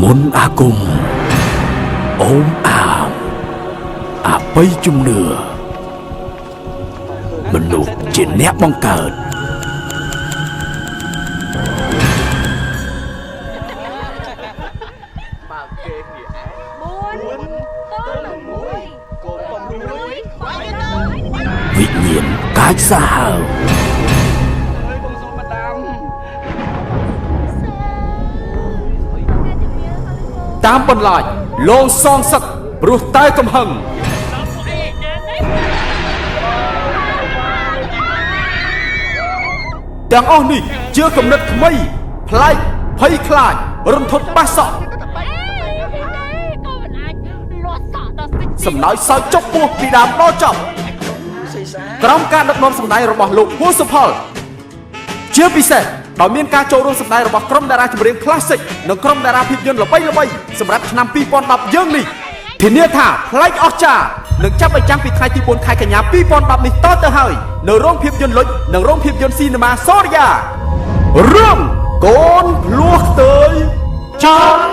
មន្តអាគមអូមអាមអបិយជំនឿមនុស្សជាអ្នកបង្កើត វិញ្ញាណកាចសាហាវ តាមបន្លាចលងសងសឹកព្រោះតែកំហឹងទាំងអស់នេះជាគំនិតថ្មីប្លែកភ័យខ្លាចរន្ធត់បាសក់ ក៏មិនអាចលាត់សក់ដល់សិច សំណោចសើចចុកពោះពីដើមដល់ចប់ក្រុមការដឹកនាំសម្ដែងរបស់លោកហួសុផល ជាពិសេសដោយមានការចូលរួមសម្ដែងរបស់ក្រុមតារាចម្រៀង Classic និងក្រុមតារាភាពយន្តល្បីៗសម្រាប់ឆ្នាំ2010យើងនេះធានាថាប្លែកអស្ចារ្យនឹងចាប់ឲ្យចាំងពីថ្ងៃទី4ខែកញ្ញា2010នេះតទៅហើយនៅរោងភាពយន្តលុចនិងរោងភាពយន្តស៊ីនេម៉ាសូរិយារឿងកូនភ្លោះខ្ទើយចាំ